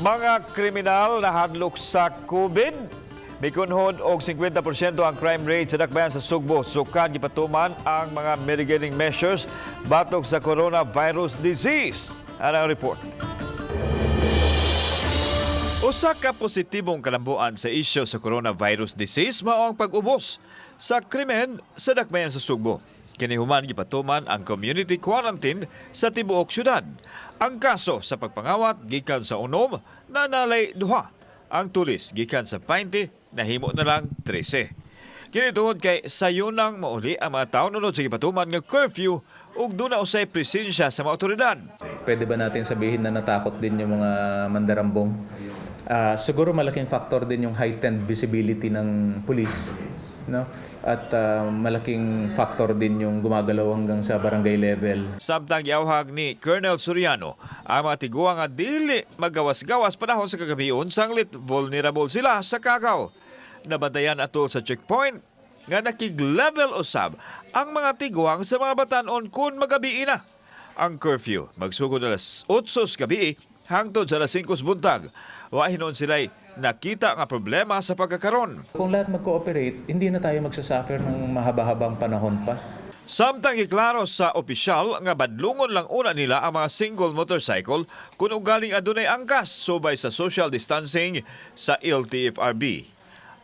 Mga kriminal nahadlok sa COVID. Mikunhod og 50% ang crime rate sa dakbayan sa Sugbo. Sukad gipatuman ang mga mitigating measures batok sa coronavirus disease. Ano ang report? Usa ka positibong kalambuan sa isyu sa coronavirus disease mao ang pag-ubos sa krimen sa dakbayan sa Sugbo. Kini human gipatuman ang community quarantine sa tibuok syudad. Ang kaso sa pagpangawat gikan sa 6 na nalay 2. Ang tulis gikan sa 20 nahimo na lang 13. Kini tungod kay sayonang mauli ang mga tawo nunod sa gipatuman nga curfew ug duna usay presensya sa mga otoridad. Pwede ba natin sabihin na natakot din yung mga mandarambong? Siguro malaking factor din yung heightened visibility ng police, no? At malaking factor din yung gumagalaw hanggang sa barangay level. Samtang giawhag ni Colonel Soriano ang mga tiguang nga dili magawas-gawas panahon sa kagabion sanglit vulnerable sila sa kagaw. Nabantayan atol sa checkpoint nga nakig-level usab ang mga tiguang sa mga batanon kung magabii na. Ang curfew magsugod alas 8 sa gabi hangtod sa alas 5 sa buntag. Wa hinuon sila'y nakita nga problema sa pagkakaron. Kung lahat mag-cooperate, hindi na tayo magsasuffer ng mahaba-habang panahon pa. Samtang giklaro sa opisyal nga badlungon lang una nila ang mga single motorcycle kung ugaling adunay angkas subay sa social distancing sa LTFRB.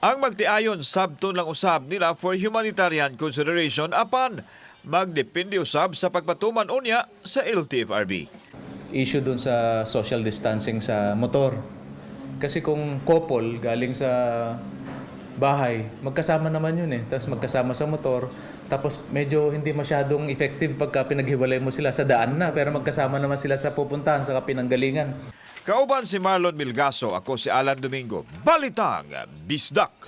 Ang magtiayon sabton lang usab nila for humanitarian consideration apan magdepende usab sa pagpatuman unya sa LTFRB. Issue dun sa social distancing sa motor. Kasi kung couple galing sa bahay, magkasama naman yun eh. Tapos magkasama sa motor, tapos medyo hindi masyadong effective pagka pinaghiwalay mo sila sa daan na, pero magkasama naman sila sa pupuntahan, sa pinanggalingan. Kauban si Marlon Milgaso, ako si Alan Domingo. Balitang Bisdak!